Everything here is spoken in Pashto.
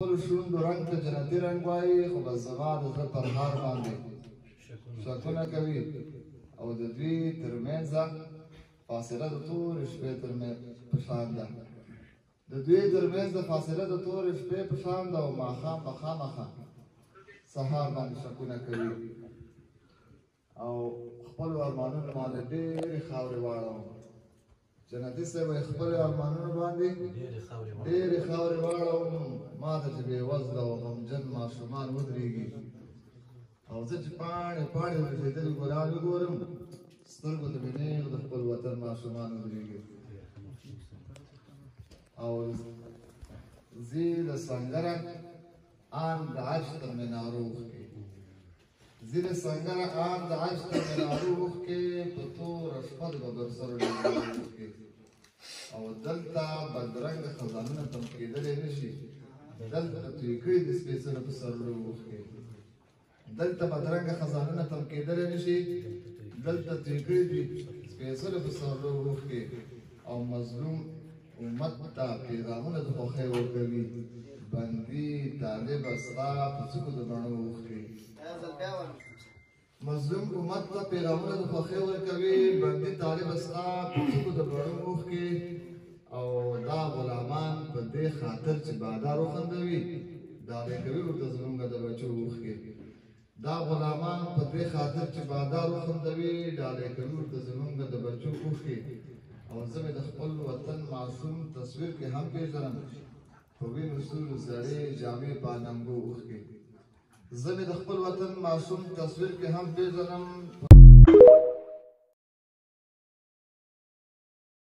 خپلو شونډو رنګ ته جنتي رنګ وایي، خو بس زما د زړه پرهار باندې شکونه کوي. او د دوی ترمنځ فاصله د تورې شپې په شان ده، د دوی ترمنځ د فاصله د تورې شپې په شان ده، او ماښام به خامخا سهار باندې شکونه کوي. او خپلو ارمانونو باندې ډېرې خاورې واړوم. جنتي صاحب، خپلو ارمانونو باندې ډېرې خاورې واړوم. ما ته چې بېوزله او غمجن ماشومان ودرېږي او زه چې پاڼې پاڼې رژېدلي ګلان وګورم، سترګو ته مې نېغ د خپل وطن ماشومان ودرېږي. او ځي له سنګره آن د عرش تر منارو اوښکې، ځي له سنګره آن د عرش تر منارو اوښکې، په توره شپه د ببرسرو اوښکې. او دلته بدرنګ خزانونه تم کېدلی نه شي، دلته توی کړي د سپېڅلو پسرلو اوښکې. دلته بدرنګ خزانونه تم کېدلی نه شي، دلته توی کړي دي سپېڅلو پسرلو اوښکې. او مظلوم امت ته پیغامونه د خوښۍ ورکوي، بندي طالبه ستا په څوکو د بڼو اوښکې. مظلوم امت ته پیغامونه د خوښۍ ورکوي، بندي طالبه ستا په څوکو د بڼو اوښکې. او دا غلامان په دې خاطر چې بادار وخندوي، ډالۍ کوي ورته زمونږ د بچو اوښکې. دا غلامان په دې خاطر چې بادار وخندوي، ډالۍ کوي ورته زمونږ د بچو اوښکې. او زه مې د خپل وطن معصوم تصویر کې هم پېژنم، په وینو سور زړې جامې په اننګو اوښکې. زه مې د خپل وطن معصوم تصویر کې هم پېژنم.